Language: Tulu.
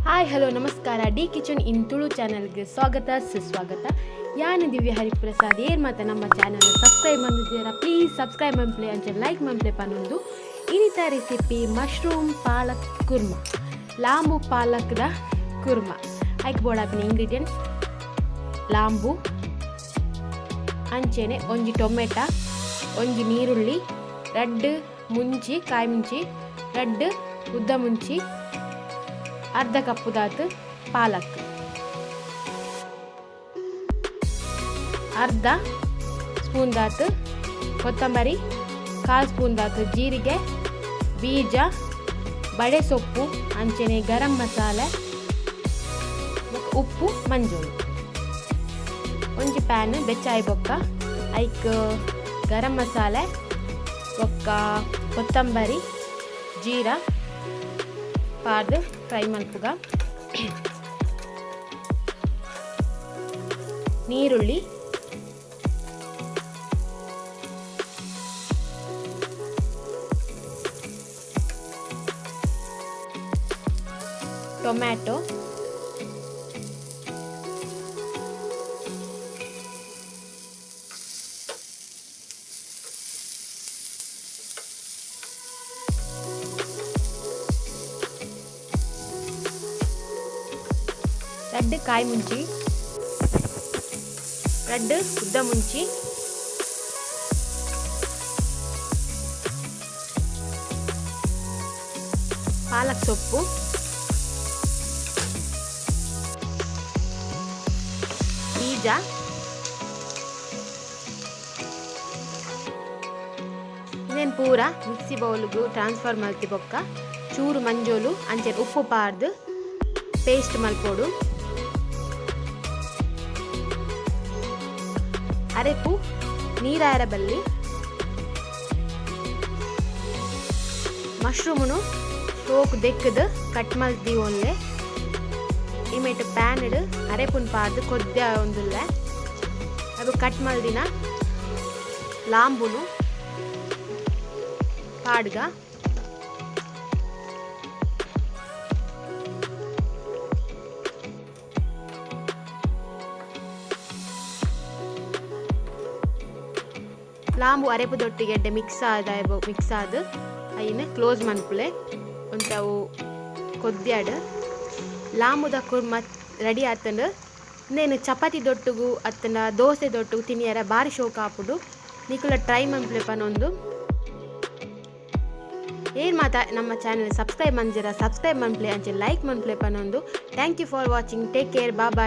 ಹಾಯ್, ಹಲೋ, ನಮಸ್ಕಾರ. ಡಿ ಕಿಚನ್ ಇನ್ ತುಳು ಚಾನಲ್ಗೆ ಸ್ವಾಗತ, ಸುಸ್ವಾಗತ. ಯಾನ್ ದಿವ್ಯ ಹರಿಪ್ರಸಾದ್. ಏರ್ ಮಾತ ನಮ್ಮ ಚಾನಲ್ ಸಬ್ಸ್ಕ್ರೈಬ್ ಮಂದಿದ್ದೀರಾ, ಪ್ಲೀಸ್ ಸಬ್ಸ್ಕ್ರೈಬ್ ಮನ್ಪ್ಲೆ, ಅಂಚೆ ಲೈಕ್ ಮನ್ಪ್ಲೆ ಪನ್ನೊಂದು. ಇನಿತ ರೆಸಿಪಿ ಮಶ್ರೂಮ್ ಪಾಲಕ್ ಕುರ್ಮ, ಲಾಂಬು ಪಾಲಕ್ದ ಕುರ್ಮ. ಐಕ್ ಬೋಡಾಪಿನ ಇಂಗ್ರೀಡಿಯೆಂಟ್ಸ್: ಲಾಂಬು, ಅಂಚೆನೆ ಒಂಜಿ ಟೊಮೆಟ, ಒಂಜಿ ನೀರುಳ್ಳಿ, ರಡ್ಡ್ ಮುಂಚಿ, ಕಾಯಿ ಮುಂಚಿ, ರಡ್ಡ್ ಉದ್ದ ಮುಂಚಿ, ಅರ್ಧ ಕಪ್ಪುದಾತ್ ಪಾಲಕ್, ಅರ್ಧ ಸ್ಪೂನ್ ದಾತ್ ಕೊತ್ತಂಬರಿ, ಕಾಲು ಸ್ಪೂನ್ ದಾತ್ ಜೀರಿಗೆ ಬೀಜ, ಬಡೆ ಸೊಪ್ಪು, ಅಂಚೆನೆ ಗರಂ ಮಸಾಲೆ, ಉಪ್ಪು, ಮಂಜೊಲು. ಒಂಜಿ ಪ್ಯಾನ್ ಬೆಚ್ಚಾಯಿ ಬೊಕ್ಕ ಐಕ್ ಗರಂ ಮಸಾಲೆ ಬೊಕ್ಕ ಕೊತ್ತಂಬರಿ, ಜೀರಾ ಪಾಡ್ದು ಫ್ರೈ ಮಲ್ಪುಗ. ನೀರುಳ್ಳಿ, ಟೊಮ್ಯಾಟೊ, ರಡ್ಡ್ ಕಾಯಿ ಮುಂಚಿ, ರಡ್ಡ್ ಉದ್ದ ಮುಂಚಿ, ಪಾಲಕ್ ಸೊಪ್ಪು, ಬೀಜ, ಇಂದೆನ್ ಪೂರ ಮಿಕ್ಸಿ ಬೌಲ್ಗ್ ಟ್ರಾನ್ಸ್ಫರ್ ಮಲ್ತಿ ಬೊಕ್ಕ ಚೂರು ಮಂಜೊಲು ಅಂಚನೆ ಉಪ್ಪು ಪಾಡ್ದ್ ಪೇಸ್ಟ್ ಮಲ್ಪೊಡು. ಅರೆಪು ನೀರಾಯರ ಬಲ್ಲಿ. ಮಶ್ರೂಮ್ನು ಸೋಕು ದೆಕ್ಕ್ದ್ ಕಟ್ ಮಲ್ತ್ ದೀವೊನ್ಲೆ. ಇಮೇಟ್ ಪ್ಯಾನ್ಡ್ ಅರೆಪುನ್ ಪಾಡ್ದ್ ಕೊದ್ಯಾವೊಂದುಲ್ಲೆ. ಅವು ಕಟ್ ಮಲ್ದಿನ ಲಾಂಬುನು ಪಾಡ್ಗ. ಲಾಂಬು ಅರೆಪುದೊಟ್ಟಿಗೆ ಎಡ್ಡೆ ಮಿಕ್ಸ್ ಆದ್, ಮಿಕ್ಸ್ ಆದ್ ಐನ್ ಕ್ಲೋಸ್ ಮನ್ಪುಲೆ. ಒಂತೆ ಅವು ಕೊದ್ಯಾಡ್. ಲಾಂಬುದ ಕುರ್ಮ ರೆಡಿ ಆತುಂಡು. ಉಂದೆನ್ ಚಪಾತಿ ದೊಟ್ಟುಗು ಅತ್ತುಂಡ ದೋಸೆ ದೊಟ್ಟುಗು ತಿನಿಯರೆ ಬಾರಿ ಶೋಕು ಆಪುಂಡು. ನಿಕುಲ ಟ್ರೈ ಮನ್ಪುಲೆ ಪನೊಂದು. ಏರ್ ಮಾತ ನಮ್ಮ ಚಾನಲ್ ಸಬ್ಸ್ಕ್ರೈಬ್ ಮಂಜರ, ಸಬ್ಸ್ಕ್ರೈಬ್ ಮನ್ಪುಲೆ, ಅಂಚೆ like ಮನ್ಪುಲೆ ಪನೊಂದು. Thank you for watching. Take care. Bye bye.